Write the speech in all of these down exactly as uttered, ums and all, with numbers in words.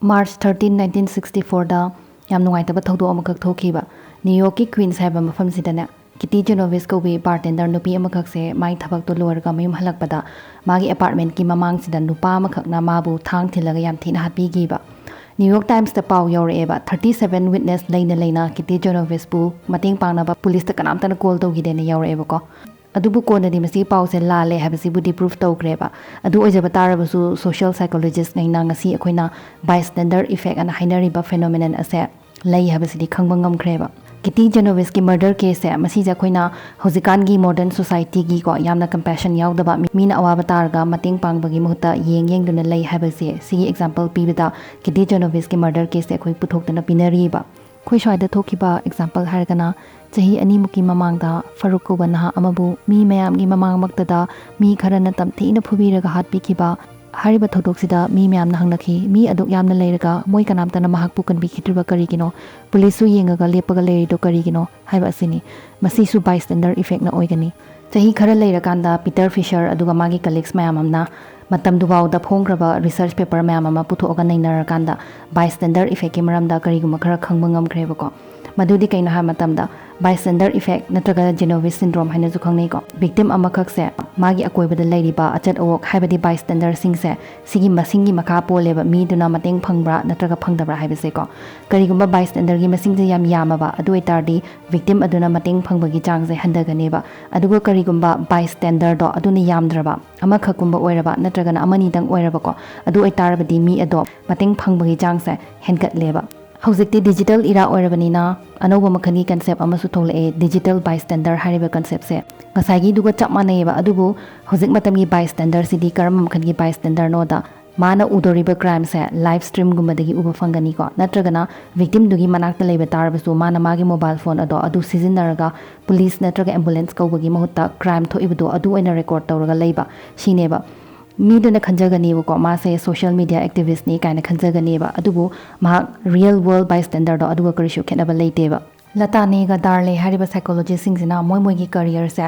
March thirteen, nineteen sixty fourꯗ ꯌꯥꯝ ꯅꯨꯡꯉꯥꯏꯇꯕ ꯊꯧꯗꯣꯛ ꯑꯃꯈꯛ ꯊꯣꯛꯈꯤꯕ꯫ ꯅ꯭ꯌꯨ ꯌꯣꯔꯛꯀꯤ ꯀ꯭ꯋꯤꯟꯁ ꯍꯥꯏꯕ ꯃꯐꯝꯁꯤꯗꯅꯦ, ꯀꯤꯇꯤ ꯖꯦꯅꯣꯚꯤꯁ ꯀꯧꯕꯤ ꯕꯥꯔꯇꯦꯟꯗꯔ ꯅꯨꯄꯤ ꯑꯃꯈꯛꯁꯦ ꯃꯥꯏ ꯊꯕꯛꯇꯣ ꯂꯣꯏꯔꯒ ꯃꯌꯨꯝ ꯍꯜꯂꯛꯄꯗ, ꯃꯥꯒꯤ ꯑꯦꯄꯥꯔꯠꯃꯦꯟꯠꯀꯤ ꯃꯃꯥꯡꯁꯤꯗ ꯅꯨꯄꯥ ꯑꯃꯈꯛꯅ ꯃꯥꯕꯨ ꯊꯥꯡ ꯊꯤꯜꯂꯒ ꯌꯥꯝ ꯊꯤꯅ ꯍꯥꯠꯄꯤꯈꯤꯕ꯫ ꯅ꯭ꯌꯨ ꯌꯣꯔꯛ ꯇꯥꯏꯝꯁꯇ ꯄꯥꯎ ꯌꯧꯔꯛꯑꯦꯕ, thirty seven witness ꯂꯩꯅ ꯂꯩꯅ ꯀꯤꯇꯤ ꯖꯦꯅꯣꯚꯤꯁꯄꯨ ꯃꯇꯦꯡ ꯄꯥꯡꯅꯕ ꯄꯨꯂꯤꯁꯇ ꯀꯅꯥꯝꯇꯅ ꯀꯣꯜ ꯇꯧꯈꯤꯗꯦꯅ ꯌꯧꯔꯛꯑꯦꯕꯀꯣ꯫ ꯑꯗꯨꯕꯨ ꯀꯣꯟꯅꯗꯤ ꯃꯁꯤꯒꯤ ꯄꯥꯎꯁꯦ ꯂꯥꯜꯂꯦ ꯍꯥꯏꯕꯁꯤꯕꯨꯗꯤ ꯄ꯭ꯔꯨꯐ ꯇꯧꯈ꯭ꯔꯦꯕ꯫ ꯑꯗꯨ ꯑꯣꯏꯖꯕ ꯇꯥꯔꯕꯁꯨ, ꯁꯣꯁꯤꯌꯦꯜ ꯁꯥꯏꯀꯣꯂꯣꯖꯤꯁꯉꯩꯅ ꯉꯁꯤ ꯑꯩꯈꯣꯏꯅ ꯕꯥꯏꯁ꯭ꯇꯦꯟꯗꯔ ꯏꯐꯦꯛ ꯑꯅ ꯍꯥꯏꯅꯔꯤꯕ ꯐꯦꯅꯣꯃꯤꯅꯟ ꯑꯁꯦ ꯂꯩ ꯍꯥꯏꯕꯁꯤꯗꯤ ꯈꯪꯕ ꯉꯝꯈ꯭ꯔꯦꯕ꯫ ꯀꯤꯇꯤ ꯖꯦꯅꯣꯚꯤꯁꯀꯤ ꯃꯔꯗꯔ ꯀꯦꯁꯁꯦ, ꯃꯁꯤꯁꯦ ꯑꯩꯈꯣꯏꯅ ꯍꯧꯖꯤꯛꯀꯥꯟꯒꯤ ꯃꯣꯗꯔꯟ ꯁꯣꯁꯥꯏꯇꯤꯒꯤꯀꯣ, ꯌꯥꯝꯅ ꯀꯝꯄꯦꯁꯟ ꯌꯥꯎꯗꯕ, ꯃꯤ-, ꯃꯤꯅ ꯑꯋꯥꯕ ꯇꯥꯔꯒ ꯃꯇꯦꯡ ꯄꯥꯡꯕꯒꯤ ꯃꯍꯨꯠꯇ ꯌꯦꯡ ꯌꯦꯡꯗꯨꯅ ꯂꯩ ꯍꯥꯏꯕꯁꯦ, ꯁꯤꯒꯤ ꯑꯦꯛꯖꯥꯝꯄꯜ ꯄꯤꯕꯗ ꯀꯤꯇꯤ ꯖꯦꯅꯣꯚꯤꯁꯀꯤ ꯃꯔꯗꯔ ꯀꯦꯁꯁꯦ ꯑꯩꯈꯣꯏ ꯄꯨꯊꯣꯛꯇꯨꯅ ꯄꯤꯅꯔꯤꯕ꯫ ꯑꯩꯈꯣꯏ ꯁ꯭ꯋꯥꯏꯗ ꯊꯣꯛꯈꯤꯕ ꯑꯦꯛꯖꯥꯝꯄꯜ ꯍꯥꯏꯔꯒꯅ, ꯆꯍꯤ ꯑꯅꯤꯃꯨꯛꯀꯤ ꯃꯃꯥꯡꯗ ꯐꯔꯨꯛ ꯀꯧꯕ ꯅꯍꯥ ꯑꯃꯕꯨ ꯃꯤ ꯃꯌꯥꯝꯒꯤ ꯃꯃꯥꯡꯃꯛꯇꯗ ꯃꯤ ꯈꯔꯅ ꯇꯝꯊꯤꯅ ꯐꯨꯕꯤꯔꯒ ꯍꯥꯠꯄꯤꯈꯤꯕ꯫ ꯍꯥꯏꯔꯤꯕ ꯊꯧꯗꯣꯛꯁꯤꯗ ꯃꯤ ꯃꯌꯥꯝꯅ ꯍꯪꯅꯈꯤ, "ꯃꯤ ꯑꯗꯨꯛ ꯌꯥꯝꯅ ꯂꯩꯔꯒ ꯃꯣꯏ ꯀꯅꯥꯝꯇꯅ ꯃꯍꯥꯛꯄꯨ ꯀꯟꯕꯤꯈꯤꯗ꯭ꯔꯤꯕ ꯀꯔꯤꯒꯤꯅꯣ? ꯄꯨꯂꯤꯁꯁꯨ ꯌꯦꯡꯉꯒ ꯂꯦꯞꯄꯒ ꯂꯩꯔꯤꯗꯣ ꯀꯔꯤꯒꯤꯅꯣ?" ꯍꯥꯏꯕ ꯑꯁꯤꯅꯤ꯫ ꯃꯁꯤꯁꯨ ꯕꯥꯏꯁ꯭ꯇꯦꯟꯗꯔ ꯏꯐꯦꯛꯅ ꯑꯣꯏꯒꯅꯤ꯫ ꯆꯍꯤ ꯈꯔ ꯂꯩꯔꯀꯥꯟꯗ ꯄꯤꯇꯔ ꯐꯤꯁꯔ ꯑꯗꯨꯒ ꯃꯥꯒꯤ ꯀꯂꯤꯛꯁ ꯃꯌꯥꯝ ꯑꯃꯅ ꯃꯇꯝꯗꯨꯐꯥꯎꯗ ꯐꯣꯡꯈ꯭ꯔꯕ ꯔꯤꯁꯔꯆ ꯄꯦꯄꯔ ꯃꯌꯥꯝ ꯑꯃ ꯄꯨꯊꯣꯛꯑꯒ ꯅꯩꯅꯔꯀꯥꯟꯗ, ꯕꯥꯏꯁ꯭ꯇꯦꯟꯗꯔ ꯏꯐꯦꯛꯀꯤ ꯃꯔꯝꯗ ꯀꯔꯤꯒꯨꯝꯕ ꯈꯔ ꯈꯪꯕ ꯉꯝꯈ꯭ꯔꯦꯕꯀꯣ꯫ ꯃꯗꯨꯗꯤ ꯀꯩꯅꯣ ꯍꯥꯏꯕ ꯃꯇꯝꯗ, ꯕꯥꯏꯁ꯭ꯇꯦꯟꯗꯔ ꯏꯐꯦꯛ ꯅꯠꯇ꯭ꯔꯒ ꯖꯦꯅꯣꯚꯤꯁ ꯁꯤꯟꯗ꯭ꯔꯣꯝ ꯍꯥꯏꯅꯁꯨ ꯈꯪꯅꯩꯀꯣ꯫ ꯚꯤꯛꯇꯤꯝ ꯑꯃꯈꯛꯁꯦ, ꯃꯥꯒꯤ ꯑꯀꯣꯏꯕꯗ ꯂꯩꯔꯤꯕ ꯑꯆꯠ ꯑꯋꯣꯛ, ꯍꯥꯏꯕꯗꯤ ꯕꯥꯏꯁ꯭ꯇꯦꯟꯗꯔꯁꯤꯡꯁꯦ, ꯁꯤꯒꯤ ꯃꯁꯤꯡꯒꯤ ꯃꯈꯥ ꯄꯣꯜꯂꯦꯕ, ꯃꯤꯗꯨꯅ ꯃꯇꯦꯡ ꯐꯪꯕ꯭ꯔꯥ ꯅꯠꯇ꯭ꯔꯒ ꯐꯪꯗꯕ꯭ꯔꯥ ꯍꯥꯏꯕꯁꯦꯀꯣ꯫ ꯀꯔꯤꯒꯨꯝꯕ ꯕꯥꯏꯁ꯭ꯇꯦꯟꯗꯔꯒꯤ ꯃꯁꯤꯡꯁꯦ ꯌꯥꯝ ꯌꯥꯝꯃꯕ, ꯑꯗꯨ ꯑꯣꯏꯇꯥꯔꯗꯤ ꯚꯤꯛꯇꯤꯝ ꯑꯗꯨꯅ ꯃꯇꯦꯡ ꯐꯪꯕꯒꯤ ꯆꯥꯡꯁꯦ ꯍꯟꯊꯒꯅꯦꯕ꯫ ꯑꯗꯨꯒ ꯀꯔꯤꯒꯨꯝꯕ ꯕꯥꯏꯁ꯭ꯇꯦꯟꯗꯔꯗꯣ ꯑꯗꯨꯅ ꯌꯥꯝꯗ꯭ꯔꯕ, ꯑꯃꯈꯛꯀꯨꯝꯕ ꯑꯣꯏꯔꯕ ꯅꯠꯇ꯭ꯔꯒꯅ ꯑꯃꯅꯤꯗꯪ ꯑꯣꯏꯔꯕꯀꯣ, ꯑꯗꯨ ꯑꯣꯏꯇꯥꯔꯕꯗꯤ ꯃꯤ ꯑꯗꯣ ꯃꯇꯦꯡ ꯐꯪꯕꯒꯤ ꯆꯥꯡꯁꯦ ꯍꯦꯟꯒꯠꯂꯦꯕ꯫ ꯍꯧꯖꯤꯛꯇꯤ ꯗꯤꯖꯤꯇꯦꯜ ꯏꯔꯥ ꯑꯣꯏꯔꯕꯅꯤꯅ, ꯑꯅꯧꯕ ꯃꯈꯜꯒꯤ ꯀꯟꯁꯦꯞ ꯑꯃꯁꯨ ꯊꯣꯛꯂꯛꯑꯦ, ꯗꯤꯖꯤꯇꯦꯜ ꯕꯥꯏꯁ꯭ꯇꯦꯟꯗꯔ ꯍꯥꯏꯔꯤꯕ ꯀꯟꯁꯦꯞꯁꯦ꯫ ꯉꯁꯥꯏꯒꯤꯗꯨꯒ ꯆꯞ ꯃꯥꯟꯅꯩꯌꯦꯕ, ꯑꯗꯨꯕꯨ ꯍꯧꯖꯤꯛ ꯃꯇꯝꯒꯤ ꯕꯥꯏꯁ꯭ꯇꯦꯟꯗꯔꯁꯤꯗꯤ ꯀꯔꯝꯕ ꯃꯈꯜꯒꯤ ꯕꯥꯏꯁ꯭ꯇꯦꯟꯗꯔꯅꯣꯗ, ꯃꯥꯅ ꯎꯗꯧꯔꯤꯕ ꯀ꯭ꯔꯥꯏꯝꯁꯦ ꯂꯥꯏꯚ ꯁ꯭ꯇ꯭ꯔꯤꯝꯒꯨꯝꯕꯗꯒꯤ ꯎꯕ ꯐꯪꯒꯅꯤꯀꯣ, ꯅꯠꯇ꯭ꯔꯒꯅ ꯚꯤꯛꯇꯤꯝꯗꯨꯒꯤ ꯃꯅꯥꯛꯇ ꯂꯩꯕ ꯇꯥꯔꯕꯁꯨ, ꯃꯥꯅ ꯃꯥꯒꯤ ꯃꯣꯕꯥꯏꯜ ꯐꯣꯟ ꯑꯗꯣ ꯑꯗꯨ ꯁꯤꯖꯤꯟꯅꯔꯒ ꯄꯨꯂꯤꯁ ꯅꯠꯇ꯭ꯔꯒ ꯑꯦꯝꯕꯨꯂꯦꯟꯁ ꯀꯧꯕꯒꯤ ꯃꯍꯨꯠꯇ ꯀ꯭ꯔꯥꯏꯝ ꯊꯣꯛꯏꯕꯗꯣ ꯑꯗꯨ ꯑꯣꯏꯅ ꯔꯦꯀꯣꯔꯗ ꯇꯧꯔꯒ ꯂꯩꯕ, ꯁꯤꯅꯦꯕ꯫ ꯃꯤꯗꯨꯅ ꯈꯟꯖꯒꯅꯦꯕꯀꯣ, ꯃꯥꯁꯦ ꯁꯣꯁꯤꯌꯦꯜ ꯃꯤꯗꯤꯌꯥ ꯑꯦꯛꯇꯤꯚꯤꯁ꯭ꯠꯅꯤ ꯀꯥꯏꯅ ꯈꯟꯖꯒꯅꯦꯕ, ꯑꯗꯨꯕꯨ ꯃꯍꯥꯛ ꯔꯤꯌꯦꯜ ꯋꯥꯔꯜꯗ ꯕꯥꯏꯁ꯭ꯇꯦꯟꯗꯔꯗꯣ ꯑꯗꯨꯒ ꯀꯔꯤꯁꯨ ꯈꯦꯠꯅꯕ ꯂꯩꯇꯦꯕ꯫ ꯂꯇꯥꯅꯦꯒ ꯗꯥꯔꯂꯦ ꯍꯥꯏꯔꯤꯕ psychologistꯁꯤꯡꯁꯤꯅ ꯃꯣꯏ ꯃꯣꯏꯒꯤ careerꯁꯦ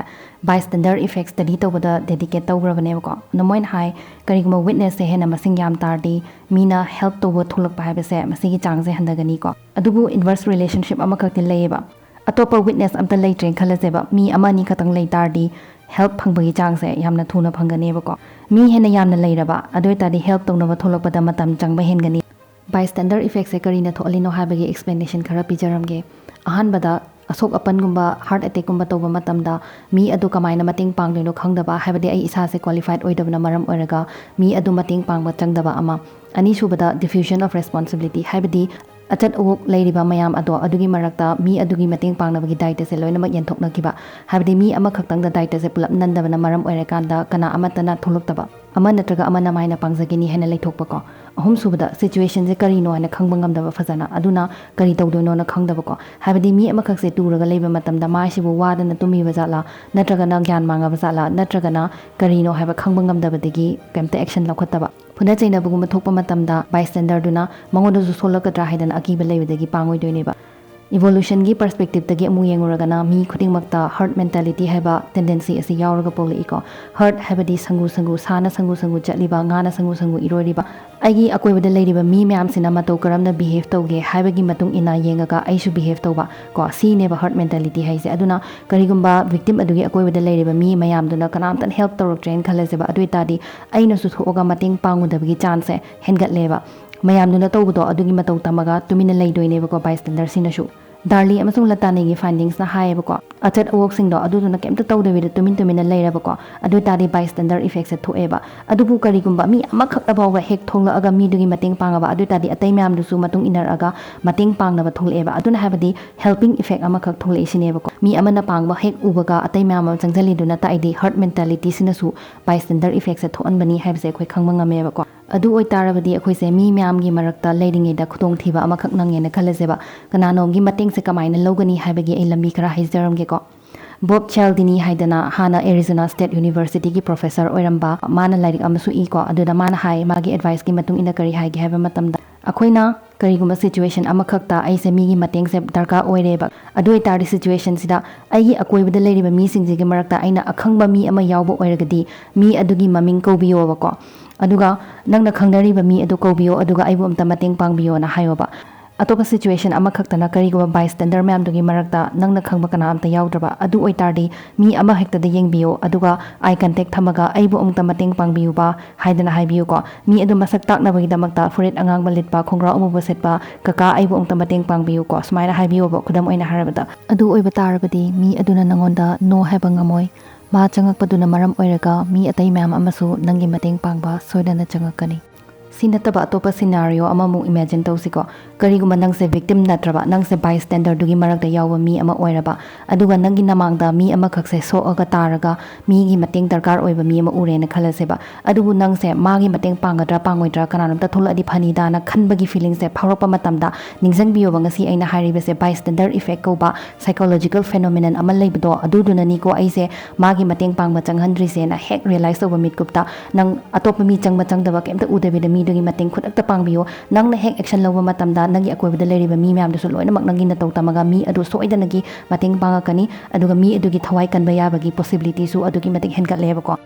bystander effect study ꯇꯧꯕꯗ dedicate ꯇꯧꯈ꯭ꯔꯕꯅꯦꯕꯀꯣ꯫ ꯑꯗꯣ ꯃꯣꯏꯅ ꯍꯥꯏ, ꯀꯔꯤꯒꯨꯝꯕ witnessꯁꯦ ꯍꯦꯟꯅ ꯃꯁꯤꯡ ꯌꯥꯝ ꯇꯥꯔꯗꯤ ꯃꯤꯅ help ꯇꯧꯕ ꯊꯣꯛꯂꯛꯄ ꯍꯥꯏꯕꯁꯦ ꯃꯁꯤꯒꯤ ꯆꯥꯡꯁꯦ ꯍꯟꯊꯒꯅꯤꯀꯣ꯫ ꯑꯗꯨꯕꯨ inverse relationship ꯑꯃꯈꯛꯇꯤ ꯂꯩꯌꯦꯕ꯫ ꯑꯇꯣꯞꯄ witness ꯑꯝꯇ ꯂꯩꯇ꯭ꯔꯦꯅ ꯈꯜꯂꯁꯦꯕ, ꯃꯤ ꯑꯃ ꯑꯅꯤ ꯈꯛꯇꯪ ꯂꯩ ꯇꯥꯔꯗꯤ help ꯐꯪꯕꯒꯤ ꯆꯥꯡꯁꯦ ꯌꯥꯝꯅ ꯊꯨꯅ ꯐꯪꯒꯅꯦꯕꯀꯣ꯫ ꯃꯤ ꯍꯦꯟꯅ ꯌꯥꯝꯅ ꯂꯩꯔꯕ, ꯑꯗꯨ ꯑꯣꯏꯇꯥꯔꯗꯤ help ꯇꯧꯅꯕ ꯊꯣꯛꯂꯛꯄꯗ ꯃꯇꯝ ꯆꯪꯕ ꯍꯦꯟꯒꯅꯤ꯫ Bystander effectꯁꯦ ꯀꯔꯤꯅ ꯊꯣꯛꯍꯜꯂꯤꯅꯣ ꯍꯥꯏꯕꯒꯤ explanation ꯈꯔ ꯄꯤꯖꯔꯝꯒꯦ꯫ ꯑꯍꯥꯟꯕꯗ, ꯑꯁꯣꯛ ꯑꯄꯟꯒꯨꯝꯕ, heart attackꯀꯨꯝꯕ ꯇꯧꯕ ꯃꯇꯝꯗ ꯃꯤ ꯑꯗꯨ ꯀꯃꯥꯏꯅ ꯃꯇꯦꯡ ꯄꯥꯡꯗꯣꯏꯅꯣ ꯈꯪꯗꯕ, ꯍꯥꯏꯕꯗꯤ ꯑꯩ ꯏꯁꯥꯁꯦ qualified ꯑꯣꯏꯗꯕꯅ ꯃꯔꯝ ꯑꯣꯏꯔꯒ ꯃꯤ ꯑꯗꯨ ꯃꯇꯦꯡ ꯄꯥꯡꯕ ꯆꯪꯗꯕ ꯑꯃ꯫ ꯑꯅꯤꯁꯨꯕꯗ, diffusion of responsibility, ꯍꯥꯏꯕꯗꯤ ꯑꯆꯠ ꯑꯋꯣꯛ ꯂꯩꯔꯤꯕ ꯃꯌꯥꯝ ꯑꯗꯣ ꯑꯗꯨꯒꯤ ꯃꯔꯛꯇ ꯃꯤ ꯑꯗꯨꯒꯤ ꯃꯇꯦꯡ ꯄꯥꯡꯅꯕꯒꯤ ꯗꯥꯏꯇꯁꯦ ꯂꯣꯏꯅꯃꯛ ꯌꯦꯟꯊꯣꯛꯅꯈꯤꯕ, ꯍꯥꯏꯕꯗꯤ ꯃꯤ ꯑꯃꯈꯛꯇꯪꯗ ꯗꯥꯏꯇꯁꯦ ꯄꯨꯂꯞ ꯅꯟꯗꯕꯅ ꯃꯔꯝ ꯑꯣꯏꯔꯀꯥꯟꯗ ꯀꯅꯥ ꯑꯃꯠꯇꯅ ꯊꯣꯛꯂꯛꯇꯕ, ꯑꯃ ꯅꯠꯇ꯭ꯔꯒ ꯑꯃꯅ ꯃꯥꯏꯅ ꯄꯥꯡꯖꯒꯅꯤ ꯍꯥꯏꯅ ꯂꯩꯊꯣꯛꯄꯀꯣ꯫ ꯑꯍꯨꯝꯁꯨꯕꯗ, situationꯁꯦ ꯀꯔꯤꯅꯣ ꯍꯥꯏꯅ ꯈꯪꯕ ꯉꯝꯗꯕ ꯐꯖꯅ, ꯑꯗꯨꯅ ꯀꯔꯤ ꯇꯧꯗꯣꯏꯅꯣꯅ ꯈꯪꯗꯕꯀꯣ꯫ ꯍꯥꯏꯕꯗꯤ ꯃꯤ ꯑꯃꯈꯛꯁꯦ ꯇꯨꯔꯒ ꯂꯩꯕ ꯃꯇꯝꯗ ꯃꯥꯁꯤꯕꯨ ꯋꯥꯗꯅ ꯇꯨꯝꯃꯤꯕ ꯖꯥꯠꯂꯥ, ꯅꯠꯇ꯭ꯔꯒꯅ ꯒ꯭ꯌꯥꯟ ꯃꯥꯡꯉꯕ ꯖꯥꯠꯂꯥ, ꯅꯠꯇ꯭ꯔꯒꯅ ꯀꯔꯤꯅꯣ ꯍꯥꯏꯕ ꯈꯪꯕ ꯉꯝꯗꯕꯗꯒꯤ ꯀꯩꯝꯇ action ꯂꯧꯈꯠꯇꯕ꯫ ꯐꯨꯅ ꯆꯩꯅꯕꯒꯨꯝꯕ ꯊꯣꯛꯄ ꯃꯇꯝꯗ bystanderꯗꯨꯅ ꯃꯉꯣꯟꯗꯁꯨ ꯁꯣꯛꯂꯛꯀꯗ꯭ꯔꯥ ꯍꯥꯏꯗꯅ ꯑꯀꯤꯕ ꯂꯩꯕꯗꯒꯤ ꯄꯥꯡꯉꯣꯏꯗꯣꯏꯅꯦꯕ꯫ Evolutionꯒꯤ perspectiveꯇꯒꯤ ꯑꯃꯨꯛ ꯌꯦꯡꯉꯨꯔꯒꯅ ꯃꯤ ꯈꯨꯗꯤꯡꯃꯛꯇ herd mentality ꯍꯥꯏꯕ tendency ꯑꯁꯤ ꯌꯥꯎꯔꯒ ꯄꯣꯛꯂꯛꯏꯀꯣ꯫ Herd ꯍꯥꯏꯕꯗꯤ ꯁꯪꯒꯨ ꯁꯪꯒꯨ, ꯁꯥꯅ ꯁꯪꯒꯨ ꯁꯪꯒꯨ ꯆꯠꯂꯤꯕ, ꯉꯥꯅ ꯁꯪꯒꯨ ꯁꯪꯒꯨ ꯏꯔꯣꯏꯔꯤꯕ꯫ ꯑꯩꯒꯤ ꯑꯀꯣꯏꯕꯗ ꯂꯩꯔꯤꯕ ꯃꯤ ꯃꯌꯥꯝꯁꯤꯅ ꯃꯇꯧ ꯀꯔꯝꯅ behave ꯇꯧꯒꯦ ꯍꯥꯏꯕꯒꯤ ꯃꯇꯨꯡ ꯏꯟꯅ ꯌꯦꯡꯉꯒ ꯑꯩꯁꯨ behave ꯇꯧꯕ ꯀꯣ, ꯁꯤꯅꯦꯕ herd mentality ꯍꯥꯏꯁꯦ꯫ ꯑꯗꯨꯅ ꯀꯔꯤꯒꯨꯝꯕ victim ꯑꯗꯨꯒꯤ ꯑꯀꯣꯏꯕꯗ ꯂꯩꯔꯤꯕ ꯃꯤ ꯃꯌꯥꯝꯗꯨꯅ ꯀꯅꯥꯝꯇꯅ help ꯇꯧꯔꯛꯇ꯭ꯔꯦꯅ ꯈꯜꯂꯁꯦꯕ, ꯑꯗꯨ ꯑꯣꯏꯇꯥꯔꯗꯤ ꯑꯩꯅꯁꯨ ꯊꯣꯛꯑꯒ ꯃꯇꯦꯡ ꯄꯥꯡꯉꯨꯗꯕꯒꯤ chanceꯁꯦ ꯍꯦꯟꯒꯠꯂꯦꯕ꯫ ꯃꯌꯥꯝꯗꯨꯅ ꯇꯧꯕꯗꯣ ꯑꯗꯨꯒꯤ ꯃꯇꯧ ꯇꯝꯃꯒ ꯇꯨꯃꯤꯟꯅ ꯂꯩꯗꯣꯏꯅꯦꯕꯀꯣ bystanderꯁꯤꯡꯅꯁꯨ꯫ ꯗꯥꯔꯂꯤ ꯑꯃꯁꯨꯡ ꯂꯇꯥꯅꯤꯒꯤ findingsꯅ ꯍꯥꯏꯌꯦꯕꯀꯣ, ꯑꯆꯠ ꯑꯋꯣꯛꯁꯤꯡꯗꯣ ꯑꯗꯨꯗꯨꯅ ꯀꯩꯝꯇ ꯇꯧꯗꯕꯤꯗ ꯇꯨꯃꯤꯟ ꯇꯨꯃꯤꯟꯅ ꯂꯩꯔꯕꯀꯣ, ꯑꯗꯨ ꯑꯣꯏꯇꯥꯔꯗꯤ bystander effectꯁꯦ ꯊꯣꯛꯑꯦꯕ꯫ ꯑꯗꯨꯕꯨ ꯀꯔꯤꯒꯨꯝꯕ ꯃꯤ ꯑꯃꯈꯛꯇ ꯐꯥꯎꯕ ꯍꯦꯛ ꯊꯣꯛꯂꯛꯑꯒ ꯃꯤꯗꯨꯒꯤ ꯃꯇꯦꯡ ꯄꯥꯡꯉꯕ, ꯑꯗꯨ ꯑꯣꯏꯇꯥꯔꯗꯤ ꯑꯇꯩ ꯃꯌꯥꯝꯗꯨꯁꯨ ꯃꯇꯨꯡ ꯏꯟꯅꯔꯛꯑꯒ ꯃꯇꯦꯡ ꯄꯥꯡꯅꯕ ꯊꯣꯛꯂꯛꯑꯦꯕ꯫ ꯑꯗꯨꯅ ꯍꯥꯏꯕꯗꯤ helping effect ꯑꯃꯈꯛ ꯊꯣꯛꯂꯛꯏꯁꯤꯅꯦꯕꯀꯣ꯫ ꯃꯤ ꯑꯃꯅ ꯄꯥꯡꯕ ꯍꯦꯛ ꯎꯕꯒ ꯑꯇꯩ ꯃꯌꯥꯝ ꯑꯃ ꯆꯪꯁꯤꯜꯂꯤꯗꯨꯅ ꯇꯥꯛꯏꯗꯤ herd mentalityꯁꯤꯅꯁꯨ bystander effectꯁꯦ ꯊꯣꯛꯍꯟꯕꯅꯤ ꯍꯥꯏꯕꯁꯦ ꯑꯩꯈꯣꯏ ꯈꯪꯕ ꯉꯝꯃꯦꯕꯀꯣ꯫ ꯑꯗꯨ ꯑꯣꯏꯇꯥꯔꯕꯗꯤ ꯑꯩꯈꯣꯏꯁꯦ ꯃꯤ ꯃꯌꯥꯝꯒꯤ ꯃꯔꯛꯇ ꯂꯩꯔꯤꯉꯩꯗ ꯈꯨꯗꯣꯡꯊꯤꯕ ꯑꯃꯈꯛ ꯅꯪꯉꯦꯅ ꯈꯜꯂꯁꯦꯕ꯫ ꯀꯅꯥꯅꯣꯝꯒꯤ ꯃꯇꯦꯡꯁꯦ ꯀꯃꯥꯏꯅ ꯂꯧꯒꯅꯤ ꯍꯥꯏꯕꯒꯤ ꯑꯩ ꯂꯝꯕꯤ ꯈꯔ ꯍꯥꯏꯖꯔꯝꯒꯦꯀꯣ꯫ ꯕꯣꯕ ꯆꯤꯌꯥꯜꯗꯤꯅꯤ ꯍꯥꯏꯗꯅ ꯍꯥꯟꯅ Arizona State Universityꯒꯤ professor ꯑꯣꯏꯔꯝꯕ, ꯃꯥꯅ ꯂꯥꯏꯔꯤꯛ ꯑꯃꯁꯨ ꯏꯀꯣ꯫ ꯑꯗꯨꯗ ꯃꯥꯅ ꯍꯥꯏ, ꯃꯥꯒꯤ adviceꯀꯤ ꯃꯇꯨꯡ ꯏꯟꯅ ꯀꯔꯤ ꯍꯥꯏꯒꯦ ꯍꯥꯏꯕ ꯃꯇꯝꯗ, ꯑꯩꯈꯣꯏꯅ ꯀꯔꯤꯒꯨꯝꯕ ꯁꯤꯆꯨꯋꯦꯁꯟ ꯑꯃꯈꯛꯇ ꯑꯩꯁꯦ ꯃꯤꯒꯤ ꯃꯇꯦꯡꯁꯦ ꯗꯔꯀꯥꯔ ꯑꯣꯏꯔꯦꯕ, ꯑꯗꯨ ꯑꯣꯏꯇꯥꯔꯗꯤ ꯁꯤꯆꯨꯋꯦꯁꯟꯁꯤꯗ ꯑꯩꯒꯤ ꯑꯀꯣꯏꯕꯗ ꯂꯩꯔꯤꯕ ꯃꯤꯁꯤꯡꯁꯤꯒꯤ ꯃꯔꯛꯇ ꯑꯩꯅ ꯑꯈꯪꯕ ꯃꯤ ꯑꯃ ꯌꯥꯎꯕ ꯑꯣꯏꯔꯒꯗꯤ ꯃꯤ ꯑꯗꯨꯒꯤ ꯃꯃꯤꯡ ꯀꯧꯕꯤꯌꯣꯕꯀꯣ꯫ ꯑꯗꯨꯒ ꯅꯪꯅ ꯈꯪꯅꯔꯤꯕ ꯃꯤ ꯑꯗꯨ ꯀꯧꯕꯤꯌꯣ, ꯑꯗꯨꯒ ꯑꯩꯕꯨ ꯑꯝꯇ ꯃꯇꯦꯡ ꯄꯥꯡꯕꯤꯌꯣꯅ ꯍꯥꯏꯌꯣꯕ꯫ ꯑꯇꯣꯞꯄ ꯁꯤꯆꯨꯋꯦꯁꯟ ꯑꯃꯈꯛꯇꯅ ꯀꯔꯤꯒꯨꯝꯕ ꯕꯥꯏꯁ꯭ꯇꯦꯟꯗꯔ ꯃꯌꯥꯝꯗꯨꯒꯤ ꯃꯔꯛꯇ ꯅꯪꯅ ꯈꯪꯕ ꯀꯅꯥ ꯑꯝꯇ ꯌꯥꯎꯗ꯭ꯔꯕ, ꯑꯗꯨ ꯑꯣꯏꯇꯥꯔꯗꯤ ꯃꯤ ꯑꯃꯍꯦꯛꯇꯗ ꯌꯦꯡꯕꯤꯌꯣ, ꯑꯗꯨꯒ ꯑꯥꯏ ꯀꯟꯇꯦꯛ ꯊꯝꯃꯒ "ꯑꯩꯕꯨ ꯑꯃꯨꯛꯇ ꯃꯇꯦꯡ ꯄꯥꯡꯕꯤꯌꯨꯕ" ꯍꯥꯏꯗꯅ ꯍꯥꯏꯕꯤꯌꯨꯀꯣ꯫ ꯃꯤ ꯑꯗꯨ ꯃꯁꯛ ꯇꯥꯛꯅꯕꯒꯤꯗꯃꯛꯇ ꯐꯨꯔꯤꯠ ꯑꯉꯥꯡꯕ ꯂꯤꯠꯄ, ꯈꯣꯡꯒ꯭ꯔꯥꯎ ꯑꯃꯨꯕ ꯁꯦꯠꯄ "ꯀꯀꯥ, ꯑꯩꯕꯨ ꯑꯃꯨꯛꯇ ꯃꯇꯦꯡ ꯄꯥꯡꯕꯤꯌꯨꯀꯣ" ꯁꯨꯃꯥꯏꯅ ꯍꯥꯏꯕꯤꯌꯣꯕ, ꯈꯨꯗꯝ ꯑꯣꯏꯅ ꯍꯥꯏꯔꯕꯗ꯫ ꯑꯗꯨ ꯑꯣꯏꯕ ꯇꯥꯔꯕꯗꯤ ꯃꯤ ꯑꯗꯨꯅ ꯅꯉꯣꯟꯗ "ꯅꯣ" ꯍꯥꯏꯕ ꯉꯝꯃꯣꯏ꯫ ꯃꯥ ꯆꯪꯉꯛꯄꯗꯨꯅ ꯃꯔꯝ ꯑꯣꯏꯔꯒ ꯃꯤ ꯑꯇꯩ ꯃꯌꯥꯝ ꯑꯃꯁꯨ ꯅꯪꯒꯤ ꯃꯇꯦꯡ ꯄꯥꯡꯕ ꯁꯣꯏꯗꯅ ꯆꯪꯉꯛꯀꯅꯤ꯫ ꯁꯤ ꯅꯠꯇꯕ ꯑꯇꯣꯞꯄ ꯁꯤꯅꯥꯔꯤꯑꯣ ꯑꯃꯃꯨꯛ ꯏꯃꯦꯖꯤꯟ ꯇꯧꯁꯤꯀꯣ꯫ ꯀꯔꯤꯒꯨꯝꯕ ꯅꯪꯁꯦ ꯚꯤꯛꯇꯤꯝ ꯅꯠꯇ꯭ꯔꯕ, ꯅꯪꯁꯦ ꯕꯥꯏꯁ꯭ꯇꯦꯟꯗꯔꯗꯨꯒꯤ ꯃꯔꯛꯇ ꯌꯥꯎꯕ ꯃꯤ ꯑꯃ ꯑꯣꯏꯔꯕ, ꯑꯗꯨꯒ ꯅꯪꯒꯤ ꯅꯃꯥꯡꯗ ꯃꯤ ꯑꯃꯈꯛꯁꯦ ꯁꯣꯛꯑꯒ ꯇꯥꯔꯒ ꯃꯤꯒꯤ ꯃꯇꯦꯡ ꯗꯔꯀꯥꯔ ꯑꯣꯏꯕ ꯃꯤ ꯑꯃ ꯎꯔꯦꯅ ꯈꯜꯂꯁꯦꯕ꯫ ꯑꯗꯨꯕꯨ ꯅꯪꯁꯦ ꯃꯥꯒꯤ ꯃꯇꯦꯡ ꯄꯥꯡꯒꯗ꯭ꯔꯥ ꯄꯥꯡꯉꯣꯏꯗ꯭ꯔꯥ, ꯀꯅꯥꯅꯣꯝꯇ ꯊꯣꯛꯂꯛꯑꯗꯤ ꯐꯅꯤꯗꯥꯅ ꯈꯟꯕꯒꯤ ꯐꯤꯂꯤꯡꯁꯦ ꯐꯥꯎꯔꯛꯄ ꯃꯇꯝꯗ, ꯅꯤꯡꯁꯤꯡꯕꯤꯌꯣꯕ, ꯉꯁꯤ ꯑꯩꯅ ꯍꯥꯏꯔꯤꯕꯁꯦ ꯕꯥꯏꯁ꯭ꯇꯦꯟꯗꯔ ꯏꯐꯦꯛ ꯀꯧꯕ ꯁꯥꯏꯀꯣꯂꯣꯖꯤꯀꯦꯜ ꯐꯦꯅꯣꯃꯤꯅꯟ ꯑꯃ ꯂꯩꯕꯗꯣ, ꯑꯗꯨꯗꯨꯅꯅꯤꯀꯣ ꯑꯩꯁꯦ ꯃꯥꯒꯤ ꯃꯇꯦꯡ ꯄꯥꯡꯕ ꯆꯪꯍꯟꯗ꯭ꯔꯤꯁꯦꯅ ꯍꯦꯛ ꯔꯤꯌꯦꯂꯥꯏꯁ ꯇꯧꯕ ꯃꯤꯠꯀꯨꯞꯇ ꯅꯪ ꯑꯇꯣꯞꯄ ꯃꯤ ꯆꯪꯕ ꯆꯪꯗꯕ ꯀꯩꯝꯇ ꯎꯗꯕꯤꯗ ꯃꯤꯗꯨꯒꯤ ꯃꯇꯦꯡ ꯈꯨꯗꯛꯇ ꯄꯥꯡꯕꯤꯌꯨ꯫ ꯅꯪꯅ ꯍꯦꯛ ꯑꯦꯛꯁꯟ ꯂꯧꯕ ꯃꯇꯝꯗ ꯅꯪꯒꯤ ꯑꯀꯣꯏꯕꯗ ꯂꯩꯔꯤꯕ ꯃꯤ ꯃꯌꯥꯝꯗꯨꯁꯨ ꯂꯣꯏꯅꯃꯛ ꯅꯪꯒꯤ ꯅꯇꯧ ꯇꯝꯃꯒ ꯃꯤ ꯑꯗꯨ ꯁꯣꯏꯗꯅꯒꯤ ꯃꯇꯦꯡ ꯄꯥꯡꯉꯛꯀꯅꯤ, ꯑꯗꯨꯒ ꯃꯤ ꯑꯗꯨꯒꯤ ꯊꯋꯥꯏ ꯀꯟꯕ ꯌꯥꯕꯒꯤ ꯄꯣꯁꯤꯕꯤꯂꯤꯇꯤꯁꯨ ꯑꯗꯨꯛꯀꯤ ꯃꯇꯤꯛ ꯍꯦꯟꯒꯠꯂꯦꯕꯀꯣ꯫